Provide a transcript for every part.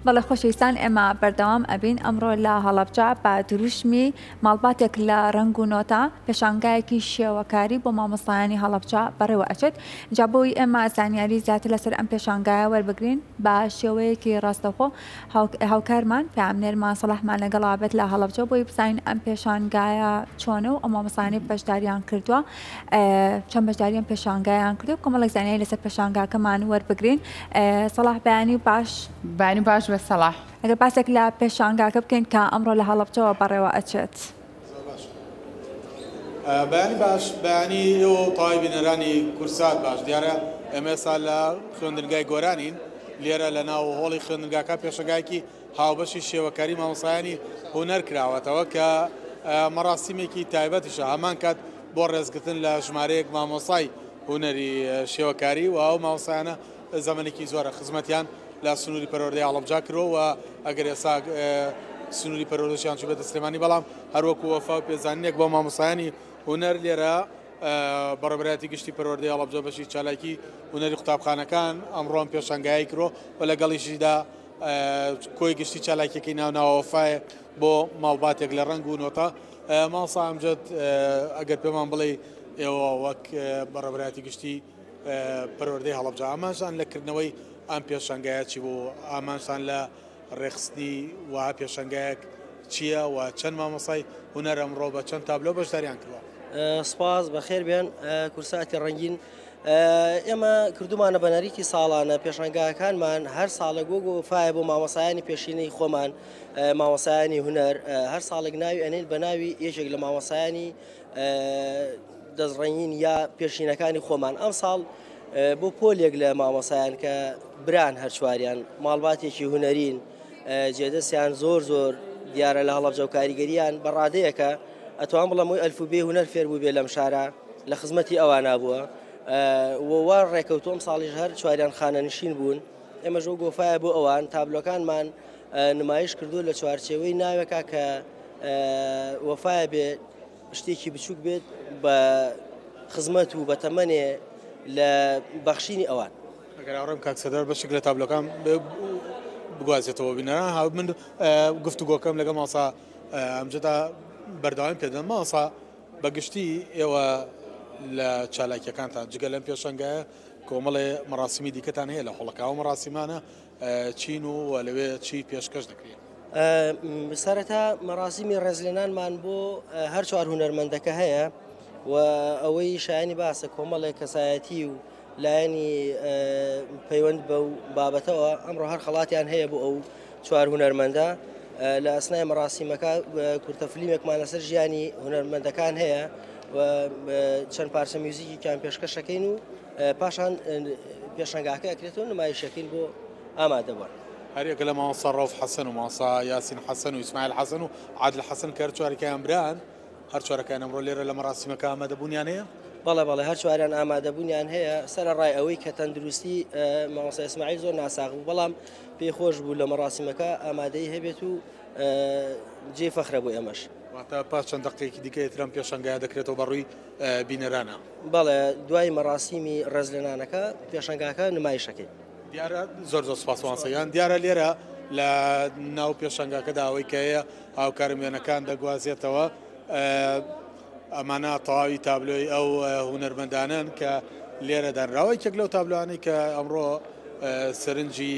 بەڵێ خۆشەویستان ئێمە بەردەوام ئەبین ئەمڕۆ لە هەڵەبجە بە دروشمی ماڵباتێک لە ڕەنگ و نۆتە پێشانگایەکی شێوەکاری بۆ مامۆستایانی هەڵەبجە بەڕێوە ئەچێت جا بۆی ئێمە زانیاری زیاتر لەسەر ئەم پێشانگایە وەربگرین بە شێوەیەکی ڕاستەوخۆ هاوکارمان پەیامنێرمان سەڵاحمان لەگەڵا بێت لە هەڵەبجە بۆی بزانین ئەم پێشانگایە چۆنە و ئەو مامۆستایانەی بەشداریان کردووە چەند بەشداریان پێشانگایان کردو کۆمەڵێک زانیاری لەسەر پێشانگاکەمان وەربگرین سەڵاح بەیانی و باش. بەیانی باش بە سەڵاح. ئەگەر باسێک لە پێشانگاکە بکەین کە ئەمڕۆ لە هەڵەبجەوە بەڕێوە ئەچێت. بەیانی باش بەیانی ئێوە و تەواوی بینەرانی کورسات باش دیارە ئێمە ئێستا لە خوێندنگای گۆرانین لێرە لە ناو هۆڵی خوێندنگاکە پێشەنگایەکی هاوبەشی شێوەکاری مامۆستایانی هونەر کراوەتەوە کە مەراسیمێکی تایبەتیشە هەمان کات بۆ ڕێزگرتن لە ژمارەیەک مامۆستای هونەری شێوەکاری و ئەو مامۆستایانە زەمەنێکی زۆرە خزمەتیان لە سنووری پەروەردەی هەڵەبجە کردووە و ئەگەر ئێستا سنووری پەروەردەشیان چووبێتە سلێمانی بەڵام هەروەکو وەفا و پێزانینێک بۆ مامۆستایانی هونەر لێرە بەڕێوەبەرایەتی گشتی پەروەردەی هەڵەبجە بەشی چالاکی هونەری قوتابخانەکان ئەمڕۆ ئەم پێشانگایەی کردووە و لەگەڵیشیدا کۆی گشتی چالاکیەکەی ناوناوە وەفایە بۆ ماڵباتێک لە ڕەنگ و نۆتە مامۆستا ئەمجەد ئەگەر پێمان بڵێ ئێوە وەک بەڕێوەبەرایەتی گشتی پەروەردەی هەڵەبجە ئامانجتان لە کردنەوەی ئەم پێشانگایە چی بوو؟ ئامانجتان لە ڕێکخستنی وەها پێشانگایەک چییە و چەند مامۆستای هونەر ئەمڕۆ بە چەند تابلۆ بەشداریان کردووە؟ سپاس، بەخێر بێن کورساتی ڕەنگین. ئێمە کردومانە بە نەریتی ساڵانە پێشانگاکانمان هەر ساڵێک وەک وەفایە بۆ مامۆسایانی پێشینەی خۆمان مامۆسایانی هونەر هەر ساڵێک ناوی ئەنێین بە ناوی یەکێک لە مامۆسایانی دەستڕەنگین یا پێشینەکانی خۆمان ئەمساڵ بۆ پۆلێک لە مامۆسایان کە بران هەرچواریان ماڵباتێکی هونەرین جێدەستیان زۆر زۆر دیارە لە هەڵەبجە و کاریگەریان بە ڕادەیەکە ئەتوان بڵێم ئەوی ئەلفوبێ هونەر فێر بوو بێ لەم شارە لە خزمەتی ئەوانە بووە و وا ڕێکەوتوم ساڵیش هەر چواریان خانەنشین بوون ئێمەش وەک وەفایە بۆ ئەوان تابلۆکانمان نمایش کردو لە چوارچێوەی ناوێکا کە وەفایە بێ شتێکی بچووک بێت بە خزمەت و بە تەمەنێ لە بەخشینی ئەوان. ئەگەر ئاڕم کاک سەردار بەشێک لە تابلۆکان بگوازێتەوە بینەران هاو من گفتوگۆکەم لەگەڵ مامۆستا ئەمجەدا بەردەوامی پێدەم مامۆستا بە گشتی ئێوە لە چالاکیەکانتان جگە لەم پێشەنگایە کۆمەڵێ مەراسیمی دیکەتان هەیە لە هۆڵەکە ئەو مەراسیمانە چین و لەوێ چی پێشکەش دەکرێت؟ سەرەتا مەراسیمی ڕێزلێنانمان بۆ هەر چوار هونەرمەندەکە هەیە و ئەوەی شایانی باسە کۆمەڵێک کەسایەتی و لایەنی پەیوەند بە و بابەتەوە ئەمڕۆ هەر خەڵاتیان هەیە بۆ ئەو چوار هونەرمەندە لە ئەسنای مەراسیمەکە کورتە فلیمێکمان لەسەر ژیانی هونەرمەندەکان هەیە و چەند پارچە میوزیکیان پێشکەشەکەین و پاشان پێشەنگاکە ئەکرێتەوە نمایشەکەین بۆ ئامادەبووان. هەریەکە لە مامۆستا ڕەوف حەسەن و مامۆستا یاسین حەسەن و ئیسماعیل حەسەن و عادل حەسەن کە هەر چوارەکەیان بران، هەر چوارەکەیان ئەمڕۆ لێرە لە مەراسیمەکە ئامادەبوونیان هەیە؟ بەڵێ بەڵێ هەر چواریان ئامادەبوونیان هەیە، سەرەڕای ئەوەی کە تەندروستی مامۆستا ئیسماعیل زۆر ناساغ بوو، بەڵام پێی خۆش بوو لە مەراسیمەکە ئامادەیی هەبێت و جێی فەخرە بۆ ئێمەش. واتە پاش چەند دەقەیەکی دیکە ئیتر ئەم پێشانگایە دەکرێتەوە بە ڕووی بینەرانە؟ بەڵێ دوای مەراسیمی ڕێزلێنانەکە پێشانگاکە نمایشەکەین. دیارە زۆر زۆر سپاس مامۆستا گیان. دیارە لێرە لە ناو پێشانگاکەدا ئەوەی کە هەیە هاوکارم وێنەکان دەگوازێتەوە ئەمانە تەواوی تابلۆی ئەو هونەرمەندانەن کە لێرە دانراوە یەکێک لەو تابلۆانەی کە ئەمڕۆ سەرنجی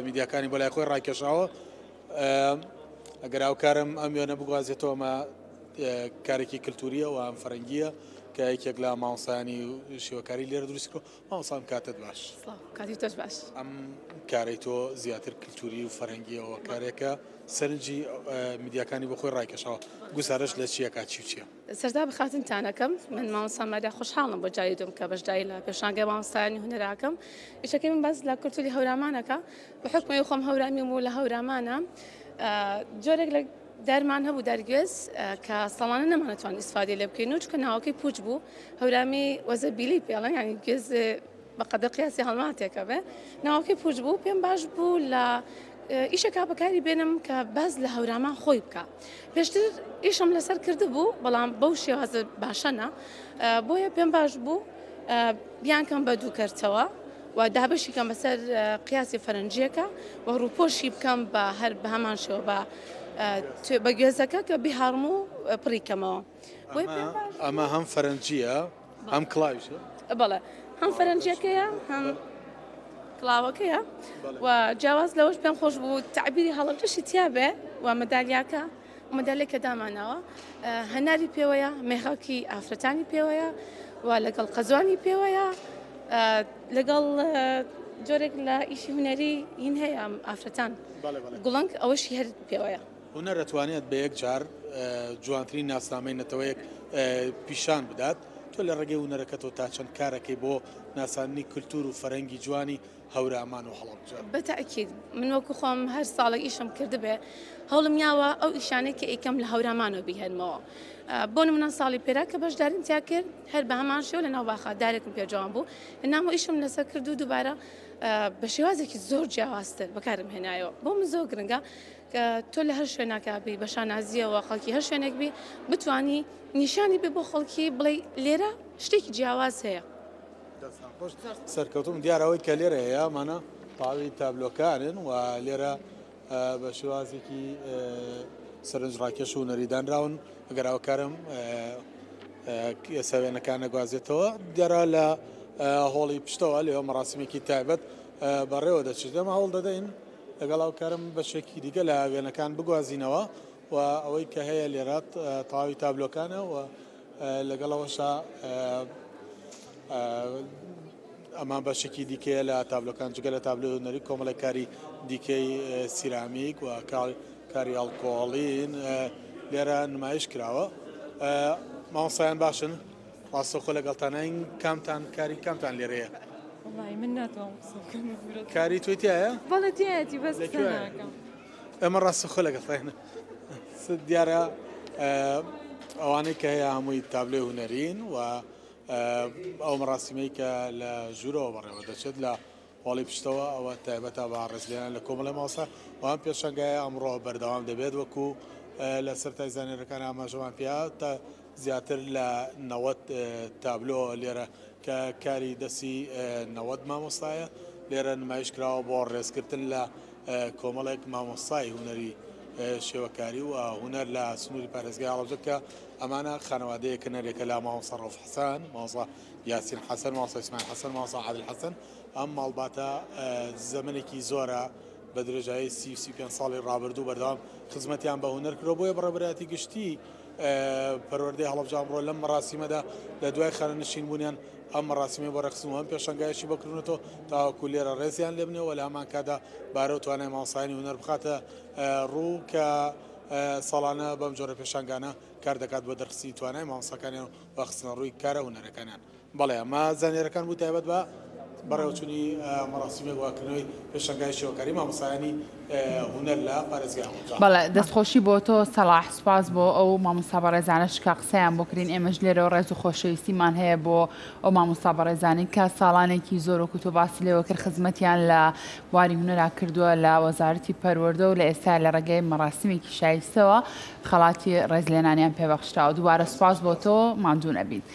میدیاکانی بۆ لای خۆی ڕاکێشاوە ئەگەر هاوکارم ئەم وێنە بگوازێتەوە ئەمە کارێکی کللتوریە و ئەم فەرەنگیە کە یەکێک لە مامۆستایانی شێوەکاری لێرە دروست کرد مامۆستا ئەم کاتت باش. سڵاو کاتی تۆش باش. ئەم کارەی تۆ زیاتر کللتوری و فەرهەنگیەوە کارێکە سەرنجی میدیاکانی بۆ خۆی ڕایکێشاوە گوزارش لە چیەکە چی و چیە؟ سەرتا بەخاتنتان ئەکەم من مامۆستا ماریا خۆشحاڵم بۆ جاری دووەم کە بەشداری لە پێشانگای مامۆستایانی هونەر ئەکەم ئیشەکەی من باس لە کولتوری هەورامان ئەکا بە حوکمی ئەوەی خۆم هەورامیم و لە هەورامانە جۆرێک لە دارمان هەبوو دارگوێز کە ساڵانە نەمانەتوان ئیسفادەی لێ بکەین و چونکە ناوەکەی پوچ بوو هەورامی وەزە بیلی پێڵێن یانی گوێز بە قەدەر قیاسی هەڵماتێکە بێ ناوەکەی پوچ بوو پێم باش بوو لە ئیشەکە بەکاری بێنم کە باز لە هەورامان خۆی بکە پێشتر ئیشم لەسەر کردبوو بەڵام بەو شێوازە باشەنە بۆیە پێم باش بوو بیانکەم بە دوو کەرتەوە. و دابەشی کەم بەسەر قیاسی فەرەنجیەکە و ڕووپۆشی بکەم بە هەر بە هەمان شێوە بە بە گوێزەکە کە بیهاڕم و پڕی کەمەوە. ئەمە هەم فەرەنجیە هەم کڵاویشە؟ بەڵێ هەم فەرەنجیەکەیە هەم کڵاوەکەیە و جیاواز لەوەش پێم خۆش بوو تەعبیری هەڵەبجەشی تیابێ و مەدالیاکە مەدالیای کە داماناوە هەناری پێوەیە، مێخەکی ئافرەتانی پێوەیە و لەگەڵ قەزوانی پێوەیە، لەگەڵ جۆرێک لە ئیشی هونەری هین هەیە ئافرەتان گوڵنگ ئەوەشی هەر پێوەیە. هونەر ئەتوانێت بە یەک جار جوانترین ناسنامەی نەتەوەیەک پیشان بدات، تۆ لە ڕێگەی هونەرەکەتەوە تا چەند کارەکەی بۆ ناساندنی کلتور و فەرهەنگی جوانی هەورامان و هەڵەبجە. بە تەئکید من وەکو خۆم هەر ساڵێک ئیشم کردبێ هەوڵم یاوە ئەو ئیشانەی کە ئەیکەم لە هەورامانەوە بیهێنمەوە. بۆ نمونە ساڵی پێرا کە بەشداریم تیا کرد هەر بە هەمان شێوە لە ناو باخا دارێکم پێ جوان بوو هێنام و ئیشم لەسەر کرد و دووبارە بە شێوازێکی زۆر جیاوازتر بەکارم هێنایەوە. بۆ من زۆر گرنگە کە تۆ لە هەر شوێنەکە بی بە شانازیەوە خەڵکی هەر شوێنێک بی بتانی نیشانی بێ بۆ خەڵکی بڵێ لێرە شتێکی جیاواز هەیە. دەستان خۆش سەرکەوتوم. دیارە ئەوەی کە لێرە هەیە ئەمانە تەواوی تابلۆکانن و لێرە بە شێوازێکی سەرنجڕاکێش و هونەری دانراون. ئەگەر ئەوکارم ئێستا وێنەکان نەگوازێتەوە دیارە لە هۆڵی پشتەوە لێوە مەراسیمێکی تایبەت بەڕێوە دەچێت. ئێمە هەوڵ دەدەین لەگەڵ ئەوکارم بەشێکی دیکە لە وێنەکان بگوازینەوە و ئەوەی کە هەیە لێرە تەواوی تابلۆکانە و لەگەڵ ئەوەشا ئەمە بەشێکی دیکەیە لە تابلۆکان، جگە لە تابلۆی هونەری کۆمەڵێک کاری دیکەی سیرامیک و کاری هەڵکۆڵین لێرە نمایش کراوە. مامۆستایان باشن؟ ڕاستەوخۆ لەگەڵتانین، کامتان کاری کامتان لێرەیە؟ وەڵی من ناتوانم قسە بکەم. کاری تۆی تایە؟ بەڵێ تایەتی بەس قسە ناکەم. ئێمە ڕاستەوخۆ لەگەڵتانین. دیارە ئەوانەی کە هەیە هەمووی تابلۆی هونەرین و ئەو مەراسیمەی کە لە ژوورەوە بەڕێوە دەچێت لە هۆڵی پشتەوە ئەوە تایبەتە بە ڕێزلێنان لە کۆمەڵی مامۆستا و ئەم پێشەنگایە ئەمڕۆ بەردەوام دەبێت وەکو لە سەرای زانیارەکان ئاماژەمان پێیا تا زیاتر لە 90 تابلۆ لێرە کە کاری دەستی 90 مامۆستایە لێرە نمایش کراوە بۆ ڕێزکردن لە کۆمەڵێک مامۆستای هونەری شێوەکاری و هونەر لە سنووری پارێزگای هەڵەبجە کە ئەمانە خانەوادەیەکن هەریەکە لە مامۆستا ڕەوف حەسەن، مامۆستا یاسین حەسەن، مامۆستا ئیسماعیل حەسەن، مامۆستا عادل حەسەن. ئەم ماڵباتە زەمەنێکی زۆرە بە درێژایی 30 و 35 ساڵی ڕابردوو بەردەوام خزمەتیان بە هونەر کردووە، بۆیە بەڕێوەبەرایەتی گشتی پەروەردەی هەڵەبجە ئەمڕۆ لەم مەراسیمەدا لە دوای خانەنشین بوونیان ئەم مەراسیمەی بۆ ڕێکخستن و ئەم پێشەنگایەشی بۆ کردوونەتەوە تاوەکو لێرە ڕێزیان لێبنێ و لە هەمان کاتدا بارە و توانای مامۆستایانی هونەر بخاتە ڕوو کە ساڵانە بەم جۆرە پێشانگانە کار دەکات بۆ دەرخستنی توانای مامۆستاکانیان و خستنەڕووی کارە هونەرەکانیان. بەڵێ ئەمە زانیاریەکان بوو تایبەت بە بەڕێوەچوونی مەراسیمێک واکردنەوەی پێشانگای شێوەکاری مامۆستایانی هونەر لە پارێزگای هەڵەبجە. بەڵێ دەستخۆشی بۆ تۆ سەڵاح، سوپاس بۆ ئەو مامۆستا بەڕێزانەش کە قسەیان بۆ کردین، ئێمەش لێرەوە ڕێز و خۆشەویستیمان هەیە بۆ ئەو مامۆستا بەڕێزانەی کە ساڵانێکی زۆر وەکو تۆ باست لێوە کرد خزمەتیان لە بواری هونەرا کردووە لە وەزارەتی پەروەردە و لە ئێستا لە ڕێگەی مەراسیمێکی شایستەوە خەڵاتی ڕێزلێنانیان پێبەخشراوە. دووبارە سوپاس بۆ تۆ، ماندوو نەبیت.